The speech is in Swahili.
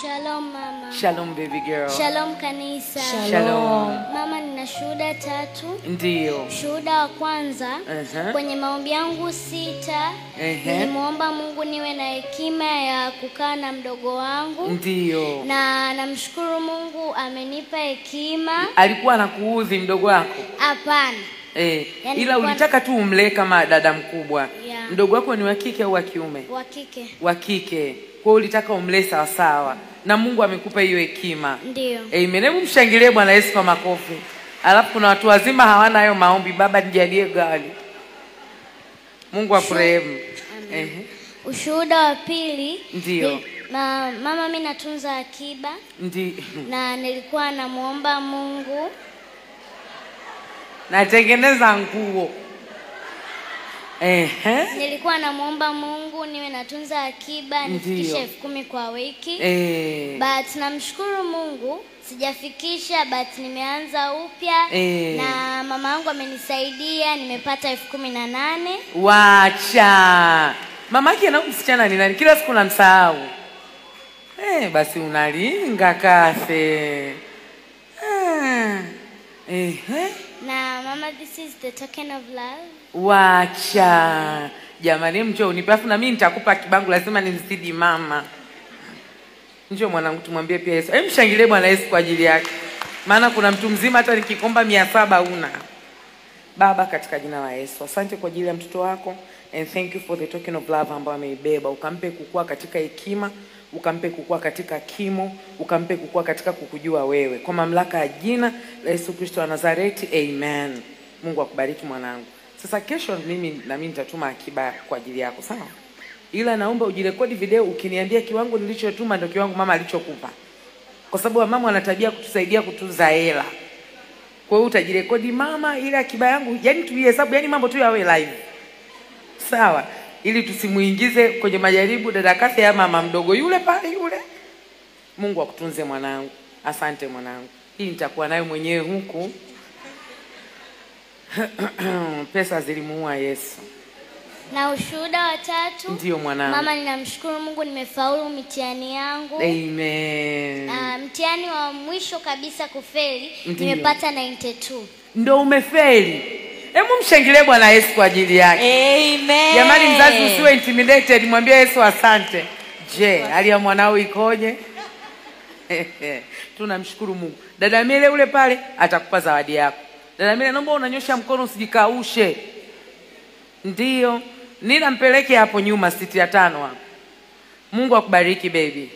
Shalom mama. Shalom baby girl. Shalom kanisa. Shalom. Mama, nina shuhuda 3. Ndio. Shuhuda wa kwanza, kwenye maombi yangu 6, nilimuomba Mungu niwe na hekima ya kukaa na mdogo wangu. Ndio. Na namshukuru Mungu amenipa hekima. Alikuwa anakuudhi mdogo wako? Hapana. Yani ila ulitaka tu umlee kama dada mkubwa. Yeah. Mdogo wako ni wa kike au wa kiume? Wa kike. Wa kike. Kwa hiyo ulitaka umlee sawa sawa. Na Mungu amekupa hiyo hekima. Ndio. Amen. Hebu mshangilie Bwana Yesu kwa makofi. Alafu kuna watu wazima hawana hayo maombi. Baba nijalie gari. Mungu akurehemu. Ushuhuda wa pili. Ndio. Mama, mimi natunza akiba. Ndio. Na nilikuwa namuomba Mungu natengeneza nguo. Nilikuwa namuomba Mungu niwe natunza akiba nifikishe 10,000 kwa wiki. But namshukuru Mungu sijafikisha, but nimeanza upya. Na mama yangu amenisaidia, nimepata 18,000. Wacha. Mamake na msichana ni nani? Kila siku namsahau. Basi unalinga kafe. Na mama, this is the token of love. Wacha. Jamani, njoo unipe, afu na mimi nitakupa kibango, lazima nimzidi mama. Njoo mwanangu tumwambie pia Yesu. Hebu mshangilie Bwana Yesu kwa ajili yake. Maana kuna mtu mzima hata nikikomba 700 una. Baba, katika jina la Yesu, asante kwa ajili ya mtoto wako, and thank you for the token of love ambayo ameibeba. Ukampe kukua katika hekima, ukampe kukua katika kimo, ukampe kukua katika kukujua wewe. Kwa mamlaka ya jina la Yesu Kristo wa Nazareti, amen. Mungu akubariki mwanangu. Sasa kesho mimi na mimi nitatuma akiba kwa ajili yako, sawa? Ila naomba ujirekodi video ukiniambia kiwango nilichotuma ndio kiwango mama alichokupa. Kwa sababu mama ana tabia kutusaidia kutunza hela. Kwa hiyo utajirekodi, mama, ile akiba yangu, yani tuihesabu, yani mambo tu yawe live. Sawa? Ili tusimuingize kwenye majaribu dada Kathy ya mama mdogo yule pale yule. Mungu akutunze mwanangu. Asante mwanangu. Hii nitakuwa nayo mwenyewe huku. Pesa zilimuua Yesu. Na ushuhuda wa 3. Ndio mwanangu. Mama, ninamshukuru Mungu nimefaulu mitihani yangu. Amen. Mtihani wa mwisho kabisa kufeli, nimepata 92. Ndio umefeli. Hebu mshangilie Bwana Yesu kwa ajili yake. Amen. Jamani, mzazi usiwe intimidated, mwambie Yesu asante. Je, hali ya mwanao ikoje? Tunamshukuru Mungu. Dada Mele ule pale atakupa zawadi yako. Dada Mele, naomba unanyosha mkono usijikaushe. Ndio. Nina mpeleke hapo nyuma siti ya 5 hapo. Mungu akubariki baby.